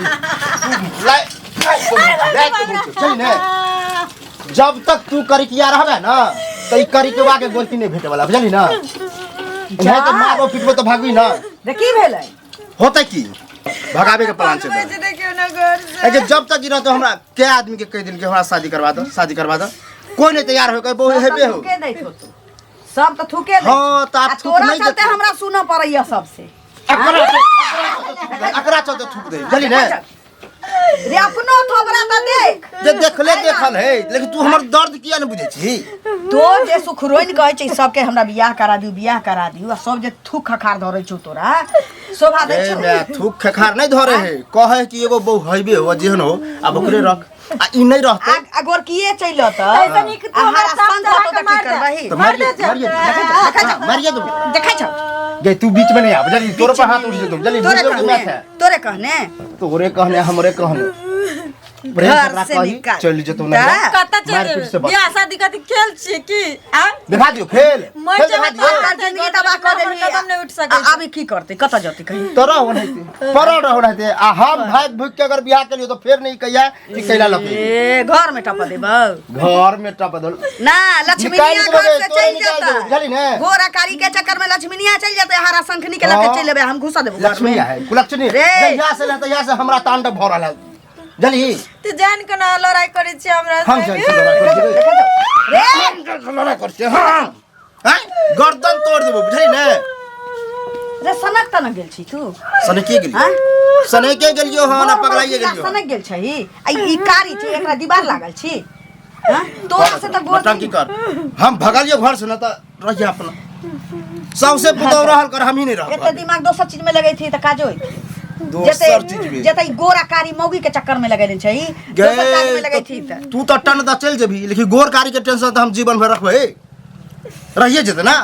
Speaker 1: लाइ लाइ के बोल छौ, चल ने जब तक तू करिकिया रहबे ना त ई करिकवा के गोलकी नहीं भेटे वाला बुझली ना नहीं तो मारबो पिटबो तो भागबी ना
Speaker 2: रे की भेलै
Speaker 1: होते की भगाबे के प्लान छै
Speaker 3: देखियौ ना घर से
Speaker 1: ए जब तक ई रहतो हमरा के आदमी के कहि दिन के हमरा शादी करवा दो शादी करवा दो कोई नहीं तैयार हो के बहु हेबे हो
Speaker 2: थूके दैत होतौ सब तऽ थूके दैत
Speaker 1: हाँ, तऽ आब
Speaker 2: आ
Speaker 1: थूक
Speaker 2: तोरा
Speaker 1: नहि
Speaker 2: चलते
Speaker 1: देतौ।
Speaker 2: हमरा सुनऽ पड़ैया सबसे
Speaker 1: एकरा एकरा चलते थूक दे बुझली ने
Speaker 2: रे अपनो थोबरा तऽ देख
Speaker 1: जे देखले देखल है लेकिन तू हमर दर्द किया ने बुझै छी
Speaker 2: तो जे सुखरोइन कहै छै सबके हमरा बियाह करा दियौ बियाह करा दियौ आ सब जे थूक खखार धरै छौ तोरा शोभा दै
Speaker 1: ए
Speaker 2: छौ
Speaker 1: मैं थूक खेखार नहीं धरे है कहे कि एगो बहु हैबे हो जेहन हो अब ओकरे रख आ ई नहीं रहते
Speaker 2: आ गोरकिए चलि अतऽ
Speaker 3: ऐसे नीक तू
Speaker 2: आ
Speaker 3: हमरा
Speaker 2: हरा
Speaker 3: साफ
Speaker 2: संत
Speaker 3: चढ़ा
Speaker 2: होतौ
Speaker 3: के
Speaker 2: तऽ की
Speaker 3: मार दे।
Speaker 2: करबही
Speaker 1: तो मारिए मारिए
Speaker 2: देखै छौ
Speaker 1: मारिए दो
Speaker 2: देखै छौ
Speaker 1: गे तू बीच में नहीं आब जल्दी तोरे पर हाथ उठ जेतौ जल्दी
Speaker 2: तोरे
Speaker 1: बुझलो कि
Speaker 2: कहने
Speaker 1: मैथ है
Speaker 2: तोरे कहने
Speaker 1: तोरे कहने हमरे कहने प्रेम
Speaker 2: घर
Speaker 1: से
Speaker 2: से
Speaker 1: कही
Speaker 2: निकाल।
Speaker 1: चल जेतौ ना
Speaker 3: कतऽ चलि
Speaker 1: मारपीट से
Speaker 3: जेबै
Speaker 1: बच।
Speaker 3: बियाह शादी कथी खेल छियै की आ
Speaker 1: देखा दियो खेल
Speaker 3: मर
Speaker 1: खेल
Speaker 3: जेबै
Speaker 1: देखा
Speaker 3: तऽ
Speaker 1: दियो
Speaker 2: ओकर जिंदगी तबाह कऽ देलही
Speaker 3: कदम नहि उठि सकै
Speaker 2: आ आब ई की करतै कतऽ जेतै कहीं
Speaker 1: तो रहो नहीं पड़ल रहो नहीं आ हम भाग भूख के अगर बियाह करियो तो फिर नहीं कहिया कि कैला लके
Speaker 2: ए घर में टप देबौ
Speaker 1: घर में टप दल
Speaker 2: ना लक्ष्मीनिया
Speaker 1: निकालि देबै,
Speaker 2: घर से
Speaker 1: तोरे
Speaker 2: चलि
Speaker 1: निकालि देबै,
Speaker 2: जेतै
Speaker 1: बुझलही ने?
Speaker 2: गोरा कारी के चक्कर में लक्ष्मीनिया चलि जेतै हरा शंखनी के लके
Speaker 1: हाँ।
Speaker 2: चलि एबै हम घुसा देबौ घर
Speaker 1: लक्ष्मी
Speaker 2: में
Speaker 1: है कुलक्ष्मी
Speaker 2: रे।
Speaker 1: जहिया से ले तहिया से हमरा तांडव भऽ रहल है जली
Speaker 3: तू जान के ना लड़ाई करै छियै हमरा
Speaker 1: हम
Speaker 3: संगे।
Speaker 1: जान के लड़ाई करै छियै।
Speaker 2: रे
Speaker 1: हम जान के लड़ाई करै छियै, हाँ हैं? गर्दन तोड़ देबो बुझली ने
Speaker 2: रे सनक तनक गेल छी तू
Speaker 1: सनके गेलियो
Speaker 2: हाँ?
Speaker 1: सनके गेलियो हँ ना पगलाइए गेलियो
Speaker 2: सनक गेल छही आ ई कारी छै एकरा दीवार लागल छी हाँ? तोरा से तऽ गोर
Speaker 1: नौटंकी कर हम भगलियो घर से ना तऽ रहिए अपना सबसे पुतौ रहल कर हम ही नहीं
Speaker 2: एते
Speaker 1: रहब
Speaker 2: दिमाग दोसर चीज में लगै थी तऽ काजो होइत
Speaker 1: दोसर चीज में
Speaker 2: जते ई गोरा कारी मौगी के चक्कर में लगेने छै दोसर काज में लगै थी तऽ
Speaker 1: तू तऽ टन दऽ चलि जेबही लेकिन गोर कारी के टेंशन तऽ हम जीवन भर रखबै रहिए जेतै ना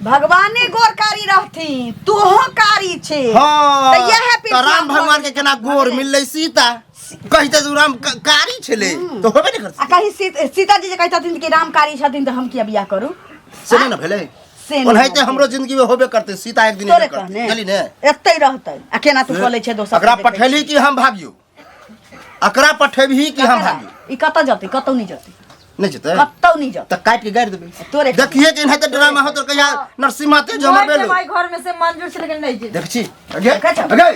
Speaker 2: भगवाने गोर कारी रहथिन तोहो कारी छे
Speaker 1: हाँ
Speaker 2: तऽ इएह
Speaker 1: तऽ राम भगवान के केना गोर मिललै सीता कहिते जे राम कारी छलै तऽ होबे नहि
Speaker 2: आ
Speaker 1: करतै
Speaker 2: कहीं सीता जी जे कहतथिन कि राम कारी छथिन तऽ हम किया बियाह करू
Speaker 1: से नहि ने भेलै
Speaker 2: से नहि
Speaker 1: ओनाहिते हमरो जिंदगी में होबे करतै सीता एक दिन
Speaker 2: तोरे
Speaker 1: हेबे करतै
Speaker 2: कहने
Speaker 1: बुझली ने
Speaker 2: एतै रहतै आ केना तू कऽ लै छै दोसर
Speaker 1: एकरा पठेली कि हम भागियो एकरा पठेबही कि हम भागियो
Speaker 2: ई कतऽ जतै कतौ नहि जतै
Speaker 1: नहि जेतै
Speaker 2: कतौ नहि जतै
Speaker 1: तऽ काटि के गाड़ि देबै
Speaker 2: तोरे
Speaker 1: देखिए कि एनाहिते ड्रामा होतो कहिया नरसिम्हा तेज हमर
Speaker 3: मर
Speaker 1: बेलो
Speaker 3: जेबै घर में से मंजूर छै लेकिन नहीं जेबै
Speaker 1: देख छी अगे
Speaker 2: देखै छौ?
Speaker 1: अगे